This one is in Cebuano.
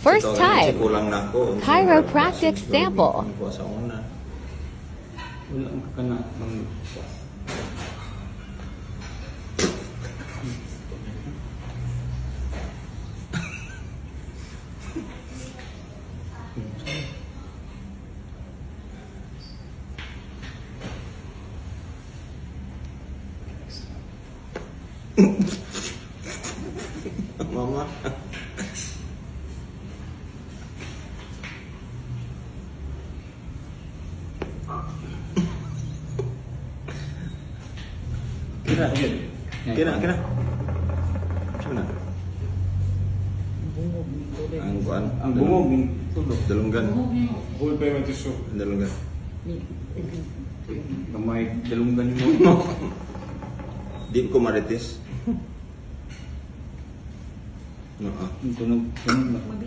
First Ito, time. kulang na ako. Chiropractic sample. Ko sa una. Wala ang kana mang Mama. Kira, kira, kira. Saan na? Ang kuan. Ang bungog yung tulog. Dalunggan. Buhay pa yung tissue. Ang dalunggan. Gamay dalunggan mo. Di ko marites. Oo. Ang tunog tunog na.